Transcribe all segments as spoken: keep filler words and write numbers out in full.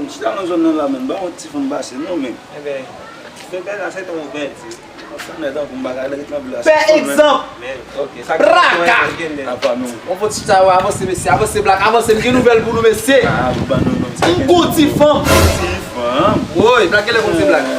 Chita nan zòn nan la, menm. Ba yon ti fanm pase, non, men. Enben, doktè la, se te yon bèl ti. Yon fanm nèt tankou m, bagay la, ret nan vil la, se fanm, men. Fè egzanp! Men, ok, sa ki Praka! Apa nou. On fò ti chita yo, avanse, mesye, avanse, Black, avanse, m gen nouvèl pou nou, mesye. Ah, ou ban nou, non, sa. M gon ti fanm. Ti fanm? Woy, Black, genlè gon ti Black. Eh.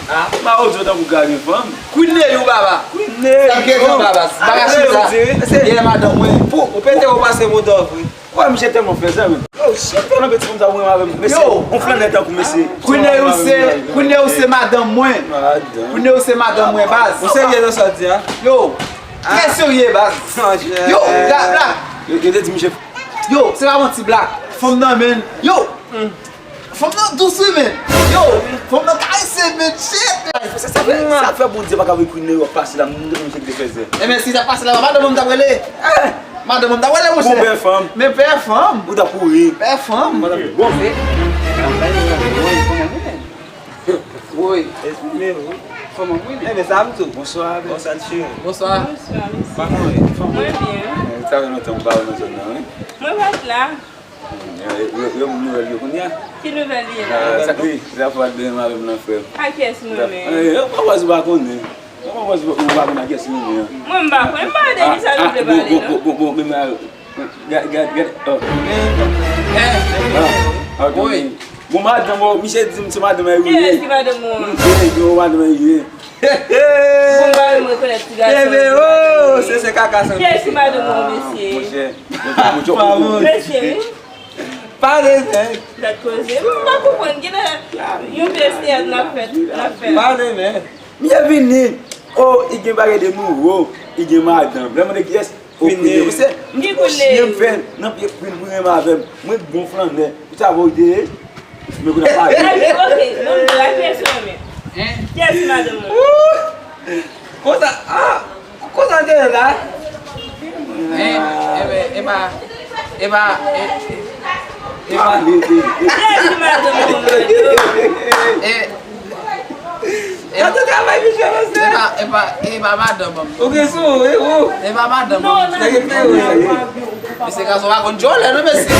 Ah. Ma ou di yo tankou gade fanm. Queen Neyou, baba. Queen Neyou. Sa m gen, baba. Bagay chita. Ye, madanm mwen. Pou, ou pete ou pase motò vre. Wè, misye tèlman fèzè, men. Yo, shit, tèlman peti fanm sa, ou renmen avè m. Mesye, yo, on flannè tankou mesye. Queen Neyou se, Queen Neyou se madanm mwen. Madanm. Queen Neyou se madanm mwen, baz. Ou serye nan sa w di a? Yo, trè serye, baz. Monchè. Yo, Black, Black. Yo, yo te di misye. Yo, se pa manti, Black. Fanm nan, men. Yo. Fanm nan dous, wi, men. Yo, fanm nan karese, men. Shit. Sa, sa fè, sa fè Bondye pa ka voye Queen Neyou ap pase la, m te konn misye ki te fèzè. Enben, si sa pase la, madanm mwen m t ap rele. Eh! Madanm mwen m t ap rele, monchè. Bon, pè fanm. Men pè fanm. Ou t ap kouri. Pè fanm. Bon. Woy. Fanm an wi. Enben, sa m tou. Bonswa, bèl. Bonswa, cheri. Bonswa. Bonswa, mesye. Kòman w ye? Mwen byen. Eh, sa fè lontan m pa wè w nan zòn nan, wi. Mwen pa t la. Yo, yo, yo, nouvèl yo kounye a. Ki nouvèl li ye la? Ah, sa, wi, la fwa de menm avè m nan, frè m. A kiyès m renmen? Eh, yo, pa wè si w pa konnen. Yo, pa wè si w pa konnen a kiyès m renmen an. Mwen, m pa konnen, m pa wè de kisa nou vle pale, non. Bon, bon, bon, bon, men, ah, gad, gad, gad, oh. Eh. Ah, ah, wi. Bon, madanm, oh, misye di m se madanm mwen, wi. Kiyès ki madanm ou an? Misye di w madanm mwen, wi. Bon, ba m rekonèt ti gason. Enben, oh, se, se kaka santi. Kiyès ki madanm ou an, mesye? Monchè, monchè, monchè. Mesye, wi. Pale, men. Gad koze. M pa konprann. Genlè yon pye seyad n ap fè, n ap fè. Pale, men. Misye vini. Oh, li gen bagay de nouvo. Li gen madanm. Lè m mande kiyès, oh, Queen Neyou. Queen Neyou. Se, m di, oh, chyen m fè nan pye Queen pou renmen avè m. Mwen bon flannè. Ou sa vo ide? Men kou n ap pale. Ok, non, la kiyès ou renmen? Hein? Kiyès madanm ou? Konsa, ah, konsa te ye la? Hein? E pa, e pa, e pa, e, e pa, e, e, e, e, e, Gade travay misye, mesye. E pa, e pa, e pa madanm an. Ou gen sou, e ou? E pa madanm an. Nèg te wè. Mesye, gason pa konn djòlè, non, mesye.